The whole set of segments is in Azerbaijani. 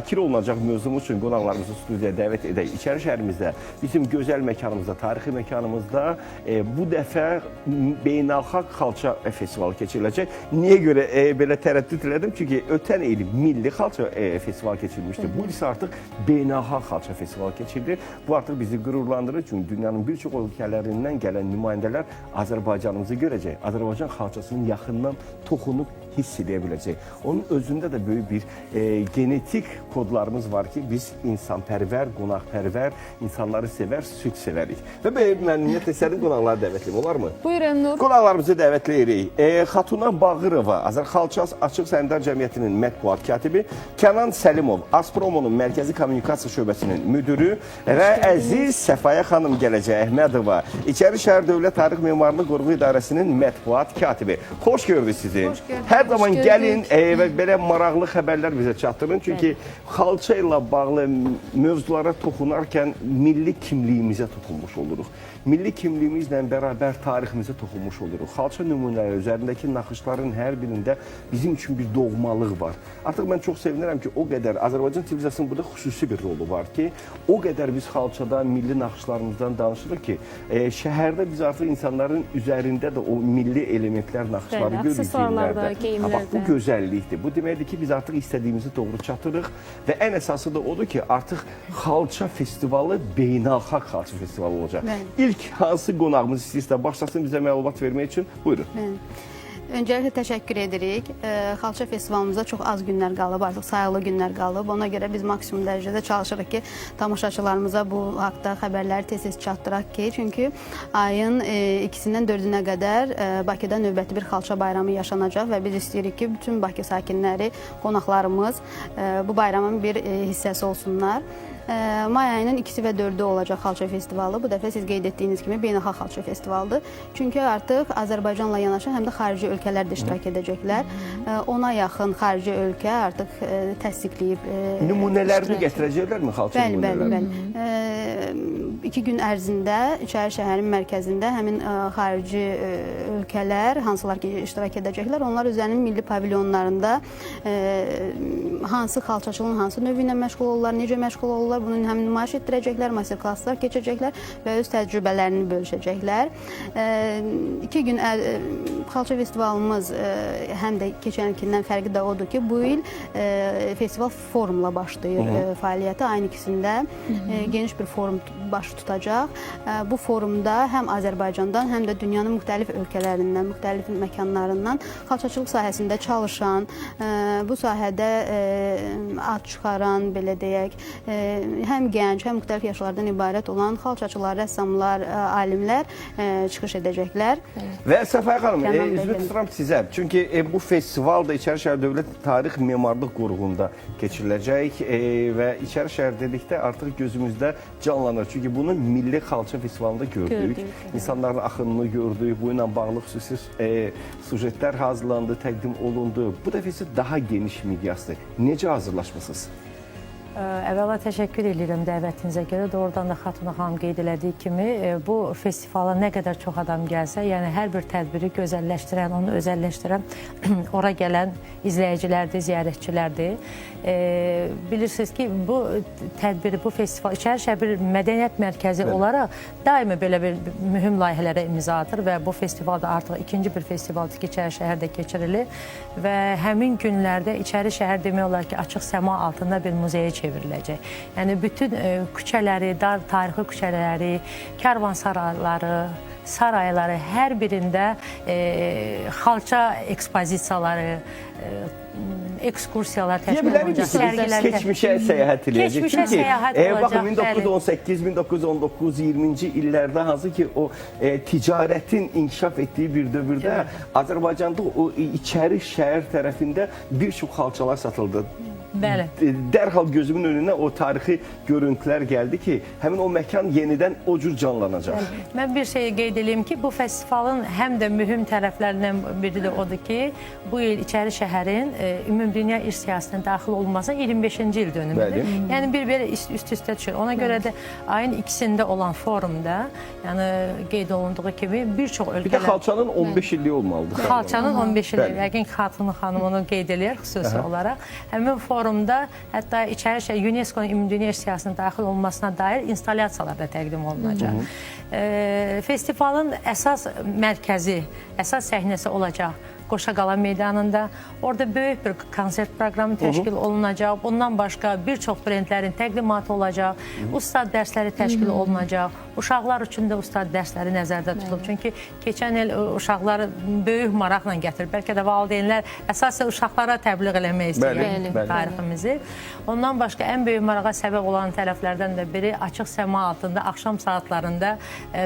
Müzakirə olunacaq mövzumuz üçün qonaqlarımızı studiyaya dəvət edək. İçəri şəhərimizdə, bizim gözəl məkanımızda, tarixi məkanımızda bu dəfə beynəlxalq xalça festivalı keçiriləcək. Niyə görə belə tərəddüd elədim? Çünki ötən il milli xalça festivalı keçirilmişdi. Bu il isə artıq beynəlxalq xalça festivalı keçirilir. Bu artıq bizi qürurlandırır. Çünki dünyanın bir çox ölkələrindən gələn nümayəndələr Azərbaycanımızı görəcək. Azərbaycan xalçasının yaxından toxunub hiss edə biləcək. Onun özündə də böyük bir genetik kodlarımız var ki, biz insanpərvər, qonaqpərvər, insanları sevər, süd sevərik. Və mən ümumiyyətlə sənin qonaqları dəvətliyim, olarmı? Buyur Elnur. Qonaqlarımızı dəvətləyirik. Xatuna Bağırova, Azərxalças Açıq Səhmdar Cəmiyyətinin mətbuat katibi, Kənan Səlimov, Azpromonun Mərkəzi Kommunikasiya Şöbəsinin müdürü və əziz Səfayə xanım gələcək Əhmədova, İçəri Şəhər Dövlət Tarix Memarlıq Qoruğu İdarəsinin mətbuat katibi. Xoş gördük sizi. Xoş gördük. Hər zaman Xoş gördük. gəlin və belə maraqlı xəbərlər bizə çatdırın. Çünki xalça ilə bağlı mövzulara toxunarkən milli kimliyimizə toxunmuş oluruq. Milli kimliyimizlə bərabər tariximizə toxunmuş oluruq. Xalça nümunələri üzərindəki naxışların hər birində bizim üçün bir doğmalıq var. Artıq mən çox sevinirəm ki, o qədər Azərbaycan sivilizasiyasının burada xüsusi bir rolu var ki, o qədər biz xalçada milli naxışlarımızdan danışırıq ki, şəhərdə biz artıq insanların üzərində də o milli elementlər, naxışları Bəli, görürük aksesuarlarda, geyimlərdə. Ha, bax, bu geyimlərdə. gözəllikdir. Bu deməkdir ki, biz artıq istədiyimizi doğru çatırıq və ən əsası da odur ki, artıq xalça festivalı beynəlxalq xalça festivalı olacaq. Bəli. İlk hansı qonağımız istəyirsə başlasın bizə məlumat vermək üçün. Buyurun. Bəli. Öncəliklə təşəkkür edirik. Xalça festivalımıza çox az günlər qalıb, artıq sayılı günlər qalıb. Ona görə biz maksimum dərəcədə çalışırıq ki, tamaşaçılarımıza bu haqda xəbərləri tez-tez çatdıraq ki, çünki ayın 2-sindən 4-ünə qədər Bakıda növbəti bir xalça bayramı yaşanacaq və biz istəyirik ki, bütün Bakı sakinləri, qonaqlarımız bu bayramın bir hissəsi olsunlar. May ayının 2-si və 4-ü olacaq xalça festivalı. Bu dəfə siz qeyd etdiyiniz kimi beynəlxalq xalça festivalıdır. Çünki artıq Azərbaycanla yanaşı həm də xarici ölkələr də iştirak edəcəklər. 10-a yaxın xarici ölkə artıq təsdiqləyib. Nümunələrini iştirak gətirəcəklərmi xalça Bəli, bəli, nümunələrini? bəli. 2 gün ərzində İçəri şəhərin mərkəzində həmin xarici ölkələr, hansılar ki iştirak edəcəklər, onlar özlərinin milli pavilyonlarında hansı xalçaçılığın hansı növü ilə məşğul olurlar, necə məşğul olurlar, bunu həm nümayiş etdirəcəklər, master-klasslar keçəcəklər və öz təcrübələrini bölüşəcəklər. 2 gün xalça festivalımız həm də keçən ilkindən fərqi də odur ki, bu il festival forumla başlayır fəaliyyəti. Ayın 2-sində geniş bir forum baş tutacaq. Bu forumda həm Azərbaycandan, həm də dünyanın müxtəlif ölkələrindən, müxtəlif məkanlarından xalçaçılıq sahəsində çalışan, bu sahədə ad çıxaran, belə deyək, həm gənc, həm müxtəlif yaşlardan ibarət olan xalçaçılar, rəssamlar, alimlər çıxış edəcəklər. Və Səfayə xanım, Kənan bəy, üzvü bəli. tuturam sizə. Çünki bu festival da İçəri Şəhər Dövlət Tarix Memarlıq Qoruğunda keçiriləcək və İçəri şəhər dedikdə artıq gözümüzdə canlanır. Çünki bunu Milli Xalça Festivalında gördük. Gördük, evet. İnsanların axınını gördük. Bununla bağlı xüsusi sujetlər hazırlandı, təqdim olundu. Bu dəfə isə daha geniş miqyaslı. Necə hazırlaşmısınız? Əvvəla təşəkkür edirəm dəvətinizə görə. Doğrudan da Xatuna xanım qeyd elədiyi kimi bu festivala nə qədər çox adam gəlsə, yəni hər bir tədbiri gözəlləşdirən, onu özəlləşdirən ora gələn izləyicilərdir, ziyarətçilərdir. Bilirsiniz ki, bu tədbiri, bu festival İçəri şəhər bir mədəniyyət mərkəzi olaraq daima belə bir mühüm layihələrə imza atır və bu festival da artıq ikinci bir festivaldır ki, İçəri şəhərdə keçirilir və həmin günlərdə İçəri şəhər demək olar ki, açıq səma altında bir muzeyə çevriləcək. Yəni bütün küçələri, dar tarixi küçələri, karvansarayları, sarayları hər birində xalça ekspozisiyaları, ekskursiyalar Deyə təşkil bilərik olunacaq, ki, biz sərgilər keçmişə səyahət eləyəcək. Keçmişə Çünki, səyahət olacaq, baxın, 1918, 1919, 20-ci illərdə hansı ki o ticarətin inkişaf etdiyi bir dövrdə Azərbaycanda o içəri şəhər tərəfində bir çox xalçalar satıldı. Bəli. Dərhal gözümün önünə o tarixi görüntülər gəldi ki, həmin o məkan yenidən o cür canlanacaq. Mən bir şey qeyd eləyim ki, bu festivalın həm də mühüm tərəflərindən biri də odur ki, bu il İçəri şəhərin ümumdünya irs siyahısına daxil olması 25-ci il dönümüdür. Bəli. Yəni bir belə üst-üstə düşür. Ona görə də ayın 2-sində olan forumda, yəni qeyd olunduğu kimi bir çox Bir də ölkələr xalçanın 15 illiyi olmalıdır. Xalçanın 15 ili, Bəli. yəqin ki, Xatun xanım onu qeyd eləyir xüsusi olaraq. Həmin forumda hətta İçərişəhər UNESCO-nun Ümumdünya siyahısına daxil olmasına dair instalyasiyalar da təqdim olunacaq. Festivalın əsas mərkəzi, əsas səhnəsi olacaq Qoşaqala meydanında. Orada böyük bir konsert proqramı təşkil olunacaq. Bundan başqa bir çox brendlərin təqdimatı olacaq. Ustad dərsləri təşkil olunacaq. Uşaqlar üçün də ustad dərsləri nəzərdə tutulub. Çünki keçən il uşaqları böyük maraqla gətirib. Bəlkə də valideynlər əsasən uşaqlara təbliğ eləmək istəyir tariximizi. Ondan başqa ən böyük marağa səbəb olan tərəflərdən də biri açıq səma altında axşam saatlarında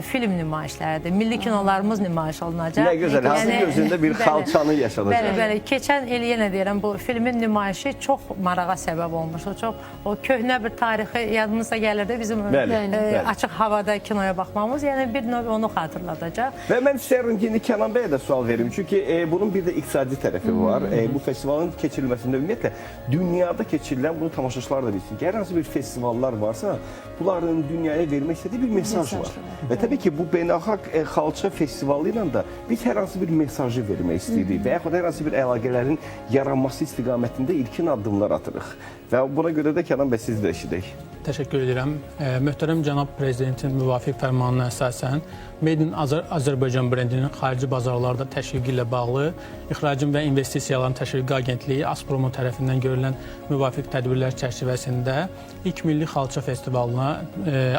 film nümayişləridir. Milli kinolarımız nümayiş olunacaq. Nə gözəl, hansı gözündə bir xalçanı yaşadacaq. Bəli, bəli. Keçən il yenə deyirəm, bu filmin nümayişi çox marağa səbəb olmuşdu. Çox o köhnə bir tarixi yadımıza gəlirdi bizim açıq havada kinoya baxmamız. Yəni bir növ onu xatırladacaq. Və mən istəyirəm ki, indi Kənan bəyə də sual verim. Çünki bunun bir də iqtisadi tərəfi var. Bu festivalın keçirilməsində ümumiyyətlə dünyada keçirilən, bunu tamaşaçılar da bilsin ki, hər hansı bir festivallar varsa, bunların dünyaya vermək istədiyi bir mesaj var. Və təbii ki, bu beynəlxalq xalça festivalı ilə də biz hər hansı bir mesajı vermək istəyirik və yaxud hər hansı bir əlaqələrin yaranması istiqamətində ilkin addımlar atırıq. Və buna görə də Kənan bəy sizi də eşidək. Təşəkkür edirəm. Möhtərəm cənab prezidentin müvafiq fərmanına əsasən Made in Azərbaycan brendinin xarici bazarlarda təşviqi ilə bağlı İxracın və İnvestisiyaların Təşviqi Agentliyi Aspromo tərəfindən görülən müvafiq tədbirlər çərçivəsində ilk milli xalça festivalına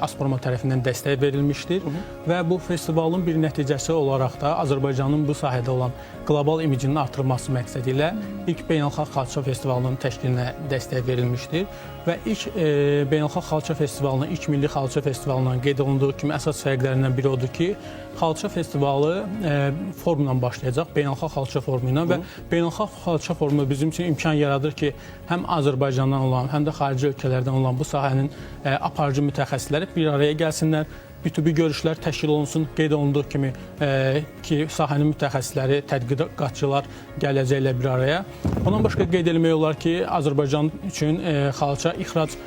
Aspromo tərəfindən dəstək verilmişdir və bu festivalın bir nəticəsi olaraq da Azərbaycanın bu sahədə olan qlobal imicinin artırılması məqsədi ilə ilk beynəlxalq xalça festivalının təşkilinə dəstək verilmişdir və ilk beynəlxalq xalça festivalının, ilk milli xalça festivalından qeyd olunduğu kimi əsas fərqlərindən biri odur ki, xalça festivalı forumla başlayacaq, beynəlxalq xalça forumu ilə və beynəlxalq xalça forumu bizim üçün imkan yaradır ki, həm Azərbaycandan olan, həm də xarici ölkələrdən olan bu sahənin aparıcı mütəxəssisləri bir araya gəlsinlər, B2B görüşlər təşkil olunsun. Qeyd olunduğu kimi ki, sahənin mütəxəssisləri, tədqiqatçılar gələcəklər bir araya. Ondan başqa qeyd etmək olar ki, Azərbaycan üçün xalça ixrac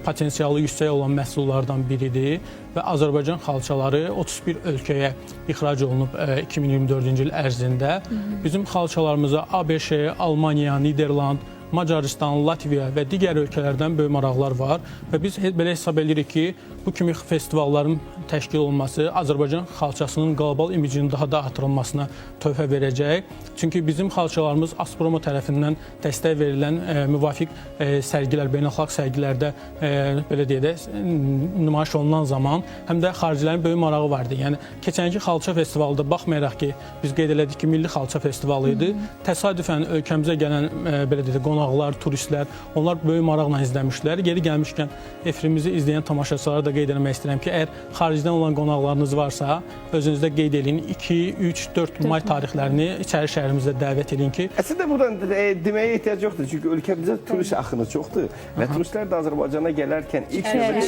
potensialı yüksək olan məhsullardan biridir və Azərbaycan xalçaları 31 ölkəyə ixrac olunub 2024-cü il ərzində. Bizim xalçalarımıza ABŞ, Almaniya, Niderland, Macaristan, Latviya və digər ölkələrdən böyük maraqlar var və biz belə hesab edirik ki, bu kimi festivalların təşkil olunması Azərbaycan xalçasının qlobal imicinin daha da artırılmasına töhfə verəcək. Çünki bizim xalçalarımız Aspromo tərəfindən dəstək verilən müvafiq sərgilər, beynəlxalq sərgilərdə belə deyək də nümayiş olunan zaman həm də xaricilərin böyük marağı vardı. Yəni keçənki xalça festivalında baxmayaraq ki, biz qeyd elədik ki, milli xalça festivalı idi. Təsadüfən ölkəmizə gələn belə deyək də qonaqlar, turistlər, onlar böyük maraqla izləmişdilər. Geri gəlmişkən efirimizi izləyən tamaşaçılara da qeyd eləmək istəyirəm ki, əgər xaricdən olan qonaqlarınız varsa, özünüzdə qeyd eləyin 2, 3, 4 may tarixlərini içəri şəhərimizdə dəvət edin ki, Əslində buradan deməyə ehtiyac yoxdur. Çünki ölkəmizə turist axını çoxdur və turistlər də Azərbaycana gələrkən ilk növbədə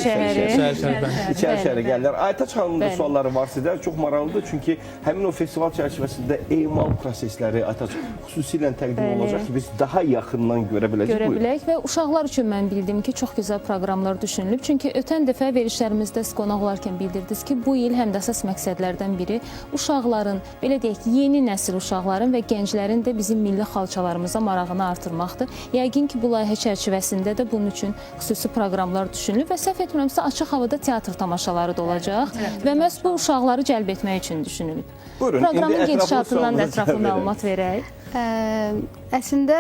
içəri şəhərə gəlirlər. Aytaç xanımın da sualları var sizə. Çox maraqlıdır. Çünki həmin o festival çərçivəsində emal prosesləri Aytaç xüsusilə təqdim olacaq ki, biz daha yaxından görə biləcək. Görə bilək və uşaqlar üçün mən bildim ki, çox gözəl proqramlar düşünülüb. Çünki ötən dəfə verilişlərimizdə siz qonaq olarkən bildirdiniz ki, bu il həm də əsas məqsədlərdən biri uşaqların, belə deyək, yeni nəsil uşaqların və gənclərin də bizim milli xalçalarımıza marağını artırmaqdır. Yəqin ki, bu layihə çərçivəsində də bunun üçün xüsusi proqramlar düşünülüb və səhv etmirəmsə açıq havada teatr tamaşaları da olacaq və məhz bu uşaqları cəlb etmək üçün düşünülüb. Buyurun, proqramın gedişatından da ətraflı məlumat verək. Əslində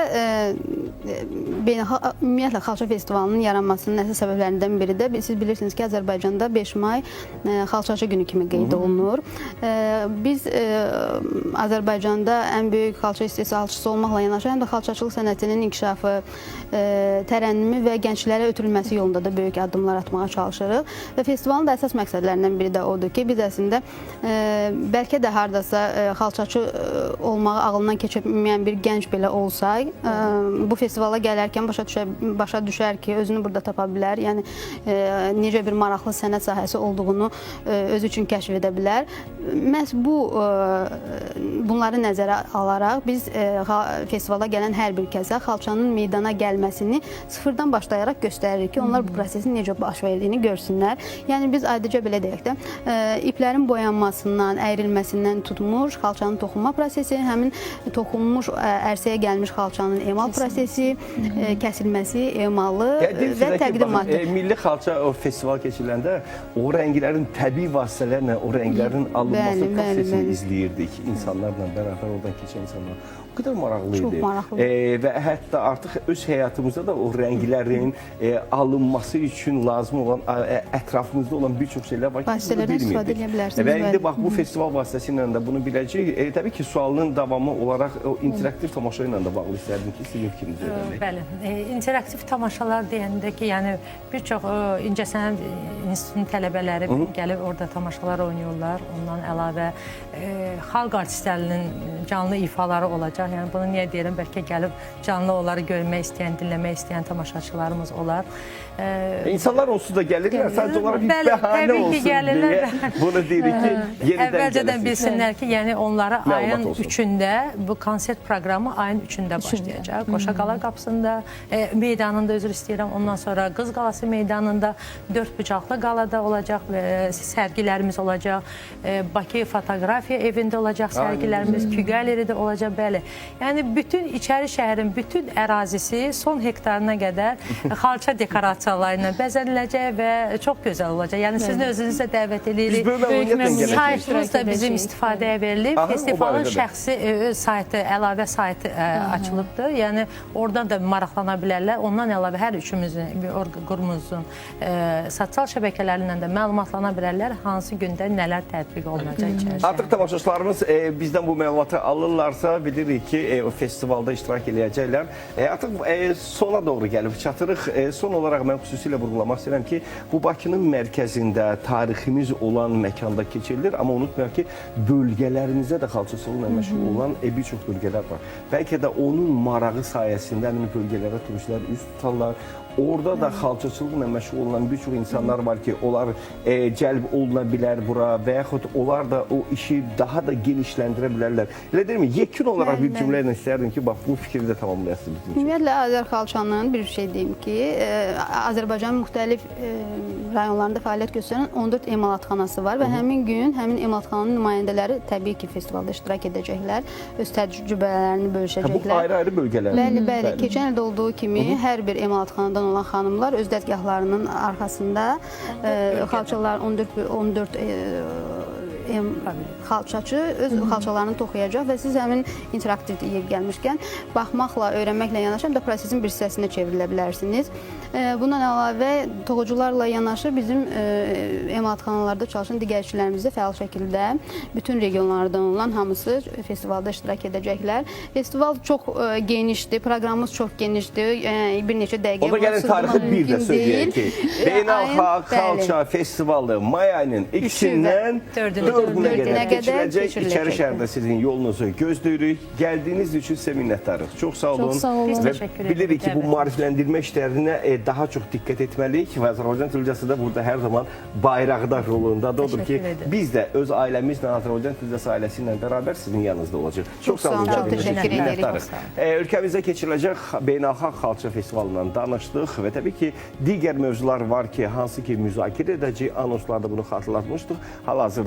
ümumiyyətlə xalça festivalının yaranmasının əsas səbəblərindən biri də siz bilirsiniz ki, Azərbaycanda 5 may xalçaçı günü kimi qeyd olunur. Biz Azərbaycanda ən böyük xalça istehsalçısı olmaqla yanaşı həm də xalçaçılıq sənətinin inkişafı, tərənnümü və gənclərə ötürülməsi yolunda da böyük addımlar atmağa çalışırıq. Və festivalın da əsas məqsədlərindən biri də odur ki, biz əslində bəlkə də hardasa xalçaçı olmağı ağlından keçirməyən bir gənc belə olsa, bu festivala gələrkən başa düşər ki, özünü burada tapa bilər. Yəni necə bir maraqlı sənət sahəsi olduğunu özü üçün kəşf edə bilər. Məhz bunları nəzərə alaraq biz festivala gələn hər bir kəsə xalçanın meydana gəlməsini sıfırdan başlayaraq göstəririk ki, onlar bu prosesin necə baş verdiyini görsünlər. Yəni biz adicə belə deyək də, iplərin boyanmasından, əyrilməsindən tutmuş xalçanın toxunma prosesi, həmin toxunmuş ərsəyə gəlmiş xalçanın emal prosesi, prosesi, kəsilməsi, emalı Deyim və sizə ki, baxın, təqdimatı. Milli xalça o festival keçiriləndə o rənglərin təbii vasitələrlə o rənglərin alınması Bəli, bəli, prosesini bəli. izləyirdik insanlarla bərabər oradan keçən insanlar. O qədər maraqlı Çox idi. maraqlı. Və hətta artıq öz həyatımızda da o rənglərin alınması üçün lazım olan ətrafımızda olan bir çox şeylər var ki, biz bunu Vasitələrdən istifadə bilmirdik. edə bilərsiniz, Və indi bəli. bax bu festival vasitəsilə də bunu biləcəyik. Təbii ki, sualının davamı olaraq o interaktiv tamaşa ilə də bağlı istərdim ki, sizin fikrinizi öyrənək. Bəli, interaktiv tamaşalar deyəndə ki, yəni bir çox İncəsənət İnstitutunun tələbələri gəlib orada tamaşalar oynayırlar. Ondan əlavə xalq artistlərinin canlı ifaları olacaq. Yəni bunu niyə deyirəm? Bəlkə gəlib canlı onları görmək istəyən, dinləmək istəyən tamaşaçılarımız olar. İnsanlar onsuz da gəlirlər, sadəcə olaraq bir Bəli, bəhanə təbii ki, olsun gəlirlər. deyə bunu deyirik ki, yenidən Əvvəlcədən gələsiniz. bilsinlər ki, yəni onlara Məlumat ayın olsun. 3-ündə bu konsert proqramı ayın 3-ündə başlayacaq. Qoşa Qala qapısında, meydanında üzr istəyirəm. Ondan sonra Qız Qalası meydanında dörd bucaqlı qalada olacaq, sərgilərimiz olacaq. Bakı fotoqrafiya evində olacaq sərgilərimiz, Q-qaleridə olacaq, bəli. Yəni bütün içəri şəhərin bütün ərazisi son hektarına qədər xalça dekorasiyaları ilə bəzəniləcək və çox gözəl olacaq. Yəni sizin özünüzə dəvət eləyirik. Biz böyük məmnuniyyətlə məmnuniyyətlə. gələcəyik. Saytımız da bizim istifadəyə verilib. Aha, o Festivalın barədə də. şəxsi öz saytı, əlavə saytı açılıbdır. Yəni oradan da maraqlana bilərlər. Ondan əlavə hər üçümüzün bir qurumumuzun sosial şəbəkələrlə də məlumatlana bilərlər hansı gündə nələr tətbiq olunacaq içərisində. Artıq tamaşaçılarımız bizdən bu məlumatı alırlarsa, bilirik ki, o festivalda iştirak eləyəcəklər. Artıq sona doğru gəlib çatırıq. Son olaraq mən xüsusilə vurğulamaq istəyirəm ki, bu Bakının mərkəzində tariximiz olan məkanda keçirilir, amma unutmayaq ki, bölgələrimizdə də xalçaçılıqla məşğul olan bir çox bölgələr var. Bəlkə də onun marağı sayəsində həmin bölgələrə turistlər üz tutarlar. Orada da xalçaçılıqla məşğul olan bir çox insanlar var ki, onlar cəlb oluna bilər bura və yaxud onlar da o işi daha da genişləndirə bilərlər. Elə deyilmi? Yekun olaraq Bəli, bir cümlə ilə istərdim ki, bax bu fikri də tamamlayasınız bizim üçün. Ümumiyyətlə Azər xalçanın bir şey deyim ki, Azərbaycanın müxtəlif rayonlarında fəaliyyət göstərən 14 emalatxanası var və həmin gün həmin emalatxananın nümayəndələri təbii ki, festivalda iştirak edəcəklər, öz təcrübələrini Hə, bu bölüşəcəklər. ayrı-ayrı bölgələr. Bəli, bəli. Keçən ildə olduğu kimi hər bir emalatxanadan olan xanımlar öz dəzgahlarının arxasında xalçalar 14 xalçaçı öz xalçalarını toxuyacaq və siz həmin interaktiv yer gəlmişkən baxmaqla, öyrənməklə yanaşı həm də prosesin bir hissəsinə çevrilə bilərsiniz. Bundan əlavə toxucularla yanaşı bizim emalatxanalarda çalışan digər işçilərimiz də fəal şəkildə bütün regionlardan olan hamısı festivalda iştirak edəcəklər. Festival çox genişdir, proqramımız çox genişdir. Bir neçə dəqiqə Onda gəlin tarixi bir də söyləyək ki, Beynəlxalq Xalça Festivalı may ayının 2-dən 4-ünə qədər keçiriləcək. İçəri şəhərdə sizin yolunuzu gözləyirik. Gəldiyiniz üçün sizə minnətdarıq. Çox sağ olun. Çox sağ olun. Biz Və təşəkkür edirik bilirik ki, bu dəvətiniz. maarifləndirmə işlərinə daha çox diqqət etməliyik və Azərbaycan Televiziyası da burada hər zaman bayraqdar rolundadır. Odur ki, Təşəkkür edirəm. biz də öz ailəmizlə, Azərbaycan Televiziyası ailəsi ilə bərabər sizin yanınızda olacağıq. Çox sağ olun. Çox gəldiyiniz üçün. təşəkkür edirik. Minnətdarıq. Ölkəmizdə keçiriləcək beynəlxalq xalça festivalından danışdıq və təbii ki, digər mövzular var ki, hansı ki müzakirə edəcəyik. Anonslarda bunu xatırlatmışdıq. Hal-hazırda